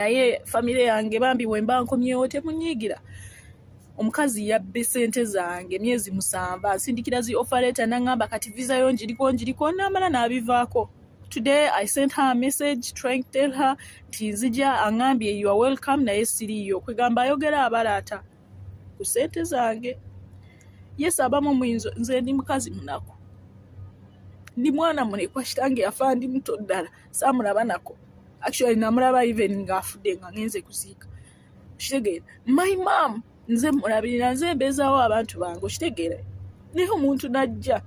Naye famire yange, bambi, bwe mba nkomyewo temunyiigira. Omukazi yabbe sente zange emyezi 7, ansindikira zi offer letter, naŋŋamba kati visa yo njiriko, njiriko, namala n'abivaako. Today I sent her a message trying to tell her nti nzija. Aŋŋambye, "You are welcome," naye siriiyo. Kwegamba ayogera abalaata ku sente zange. Yes, abamu muyinza, nze ndi mukazi munaku, ndi mwana mulekwa. Kitange yafa ndi muto ddala, saamulaba nako. Actually, namulaba even ng'afudde nga ngenze kuziika. Okitegeera? My mom nze mulabirira, nze mbeezaawo abantu bange. Okitegeera? Naye omuntu najja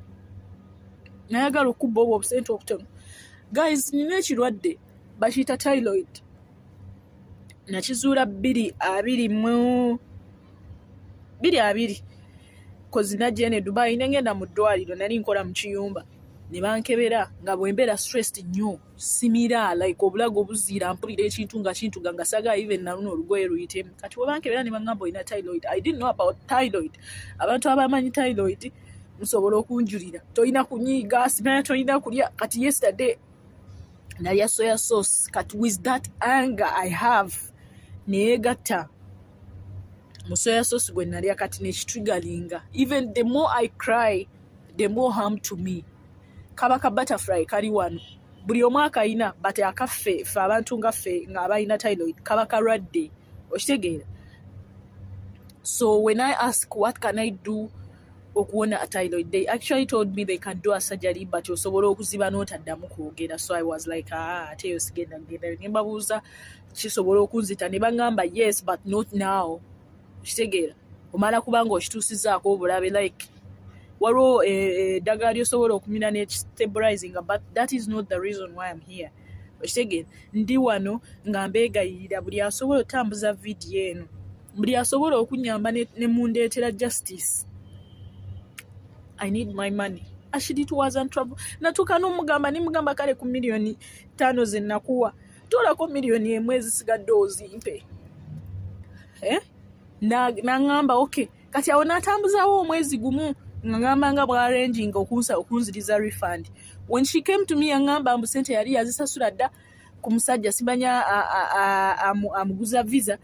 nayagala okubba obwo obusente obutono. Guys, nina ekirwadde bakiyita thyroid. Nakizuula bbiri abiri mu bbiri abiri, 'cause najja eno e Dubai nengenda mu ddwaliro. Nali nkola mu kiyumba ne bankebera nga bwe mbeera stressed nnyo simira, like obulago buziira, mpulira ekintu nga kintuga nga saagala even naluno olugoye luyitemu. Kati bwe bankebera ne baŋŋamba olina thyroid. I didn't know about thyroid. Abantu abamanyi thyroid musobola okunjulira. Tolina kunyiiga, simanya tolina kulya. Kati yesterday nalya soya sauce. Kati with that anger I have, neyegatta mu soya sauce gwe nalya, kati nekitriggeringa. Even the more I cry, the more harm to me. Kaba ka butterfly kali wano, buli omu akayina, but akaffe ffe abantu nga ffe ng'abalina thyroid kaba kalwadde. Okitegeera? So when I ask, "What can I do okuwona a thyroid?" they actually told me they can do a surgery, but osobola okuziba n'otaddamu kwogera. So I was like, "Ah, ate eyo sigenda kugendayo." Ne mbabuuza, "Kisobola okunzita?" Ne baŋŋamba, "Yes, but not now." Okitegeera? Omala kubanga okituusizaako obulabe. Like waliwo eddagala lyosobola okumira nekistabilizinga, but that is not the reason why I'm here. Okitegeera? Ndi wano nga mbeegayirira buli asobola otambuza vidiyo eno, buli asobola okunyamba ne mundeetera justice. I need my money. Actually, it wasn't trouble. Natuuka n'omugamba, nimugamba, "Kale ku miliyoni 5 ze nakuwa, toolako miliyoni 1, ezisigadde ozimpe." Eh? Naŋŋamba okay. Kati awo n'atambuzaawo omwezi gumu nga ŋŋamba nga bw'arranginga okunziriza refund. When she came to me, yaŋŋamba mbu sente yali yazisasula dda ku musajja, simanya amuguza visa.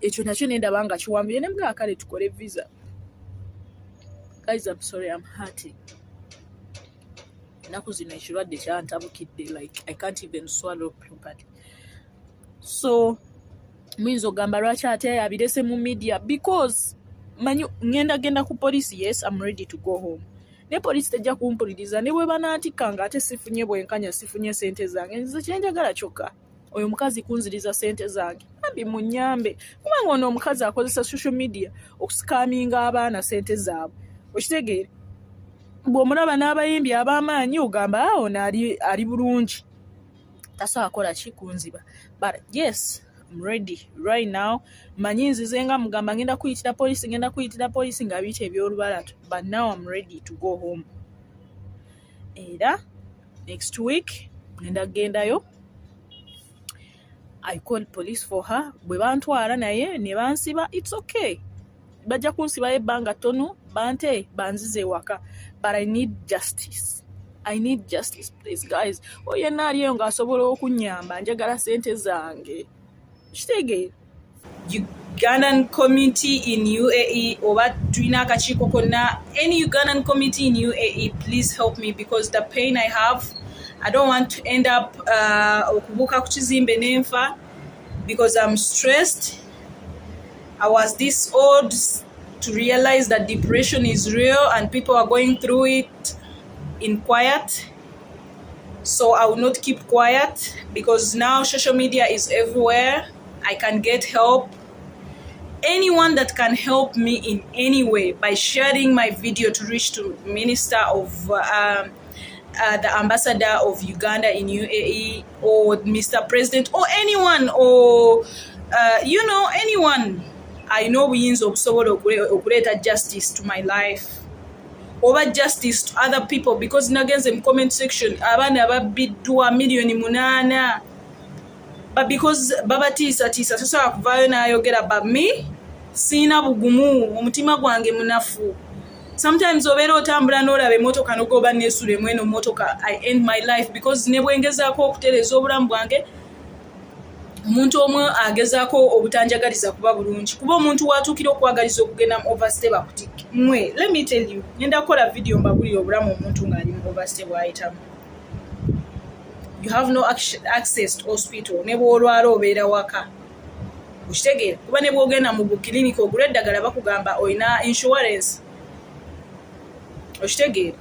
Ekyo nakyo nendaba nga kiwambire, ne mugamba, "Kale tukole visa." Guys, I'm sorry, I'm hurting. Ennaku zino ekirwadde kyantabukidde, like I can't even swallow properly. So muyinza okugamba, "Lwaki ate abirese mu media?" Because manyi ngenda genda ku poliisi. Yes, I'm ready to go home, ne poliisi tejja kumpuliriza ne bwe banantikka nga ate sifunye bwenkanya, sifunye sente zange. Nze kyenjagala kyokka oyo omukazi kunziriza sente zange. Bambi munyambe, kubanga ono omukazi akozesa social media okuscaminga abaana sente zaabwe. Okitegeere? Bw'omulaba n'abayimbi ab'amaanyi, ogamba, "Ah, ono ali bulungi, tasobola kola ki kunziba." But yes, I'm ready right now. Manyi nzize nga mugamba ngenda kuyitira poliisi, ngenda kuyitira poliisi, nga biyita ebyolubalato, but now I'm ready to go home. Era next week ngenda kugendayo. I call police for her. Bwe bantwala naye ne bansiba, it's okay, bajja kunsibayo ebbanga ttono, bante banzize ewaka, but I need justice. I need justice, please, guys. Oyo yenna aliyo ng'asobola okunyamba, njagala sente zange. Kitegeera? Ugandan community in UAE, oba tulina akakiiko konna, any Ugandan community in UAE, please help me, because the pain I have, I don't want to end up okubuuka ku kizimbe nenfa because I'm stressed. I was this old to realize that depression is real and people are going through it in quiet. So I will not keep quiet, because now social media is everywhere. I can get help. Anyone that can help me in any way by sharing my video to reach to Minister of the ambassador of Uganda in UAE or Mr. President or anyone or anyone I know buyinza okusobola okuleeta justice to my life oba justice to other people, because nagenze mu comment section, abaana babbiddwa miliyoni 8, but because babatiisatiisa tosobola kuvaayo n'ayogera. But me, siina bugumu, omutima gwange munafu. Sometimes obeera otambula n'olaba emmotoka nogoba neesulemu eno mmotoka, I end my life, because ne bwengezaako okutereeza obulamu bwange. Omuntu omu agezaako obutanjagaliza kuba bulungi, kuba omuntu watuukira okwagaliza okugenda mu overstay bakutikke. Mwe, let me tell you, ngenda kukola video mbabulire obulamu omuntu ng'ali mu overstay bw'ayitamu. You have no access to hospital. Ne bw'olwala obeera waka, okitegeera? Kuba ne bw'ogenda mu bukiliniki ogula eddagala, bakugamba olina insurance, okitegeera?